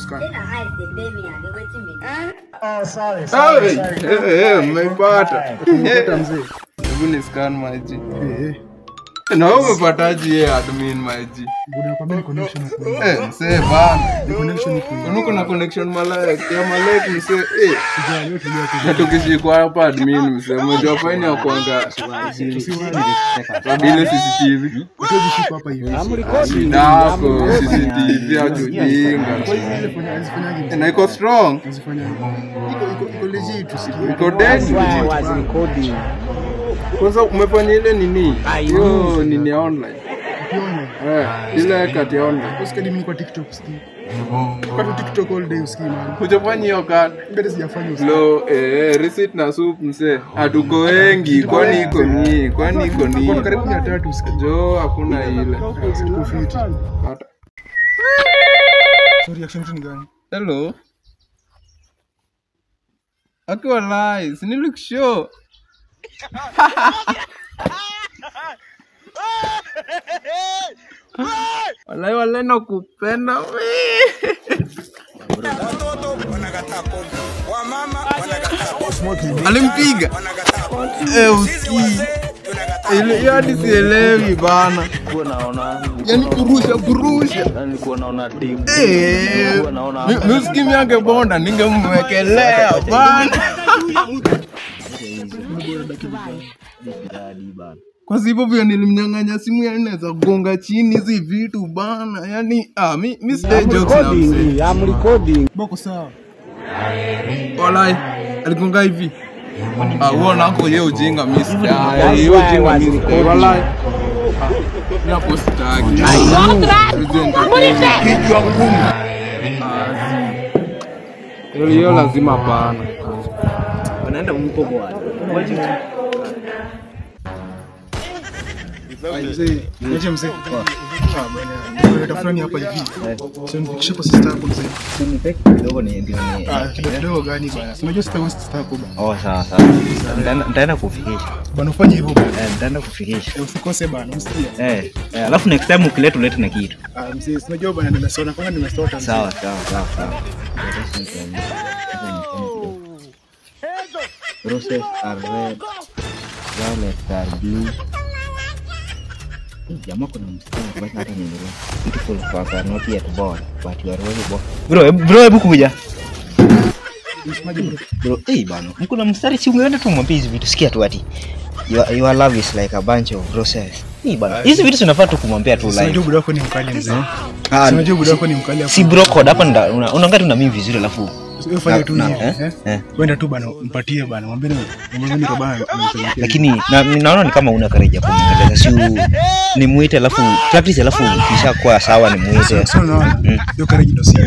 scan. Oh, sorry. Sorry. Mmeipata. Umepata mzee. Hebu ni scan maji. Na wewe umepataje yeye admin maji? Buda kwambia ni connection huko. Mzee bana. Ni connection huko. Unuko na connection malek. Ya malek mzee. Sijali wewe tulia tu. Na tukishikwa hapa admin mzee. Unajua faini ya kuanga. Ile CCTV. Huwezi shikwa hapa hivi. Shidako CCTV au ujinga. Kwa hizi zile fanya hazifanyaji. Na iko strong. Hazifanyaji. Iko legit usikie. Iko dead. Kwanza umefanya ile nini? Hiyo nini ya online? Ukiona. Ile kati ya online. Usikie mimi kwa TikTok usikie. Kwa tu TikTok all day usikie man. Hujafanya hiyo card. Mbele sijafanya usikie. Lo, receipt na soup mzee. Hatuko wengi, kwani iko ni? Kwani iko Kwa ni? karibu 300 usikie. Jo, hakuna ile. Tuko fit. Hata. Sorry, reaction yetu ni gani? Hello. Akiwa lies, ni look show. Walai walai nakupenda we. Alimpiga. Usikii. Ile hiyo hadi sielewi bana. Yaani kurusha. Mimi usikii miange bonda ningemwekelea bana. Kwa sababu vile nilimnyang'anya simu yani naweza kugonga chini hizi vitu bana. Yani mi sidai jokes na mzee. I'm recording. Boko sawa. Walai aligonga hivi. Huo nako yeye ujinga mimi sidai. Yeye ujinga mimi sidai. Walai. Mimi hapo sitaki. Kichwa ngumu. Hiyo lazima pana. Wanaenda mko bwana. Mzee, niache mzee. Bwana. Kuna fulani hapa hivi. Sio nifikishe kwa sister yako mzee. Nipe kidogo ni ndio ni. Kidogo gani bwana? Si unajua sister sister yako bwana. Oh, sawa sawa. Nitaenda kufikisha. Bwana ufanye hivyo bwana. Nitaenda kufikisha. Usikose bwana, usikie. Alafu next time ukileta ulete na kitu. Mzee, si unajua bwana nimesota kwanza nimesota mzee. Sawa sawa sawa sawa. Roses are red, violets are blue. Jamaa kuna mstari basi hata niendelee. Beautiful fuck are not yet born, but you are already born. Bro, hebu kuja. Bro, bana. Mko mstari si ungeenda tu mwambie hizi vitu sikia tu ati. Your love is like a bunch of roses. Bana. Hizi vitu tunafaa tu kumwambia tu live. Unajua buda wako ni mkali mzee. Unajua buda wako ni mkali hapo. Si bro code hapa unaangalia tu na mimi vizuri alafu Wewe fanya tu hivi. Wenda tu bana mpatie bana mwambie ni kwa bana. Lakini naona ni kama una courage hapo. Si nimuite alafu practice alafu kisha kwa sawa nimuite. Sio naona. Hiyo courage ndio sio.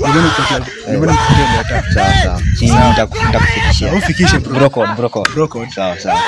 Ndio nikupatia. Sawa sawa. Si nitakufikishia. Ufikishe bro. Bro code. Sawa sawa.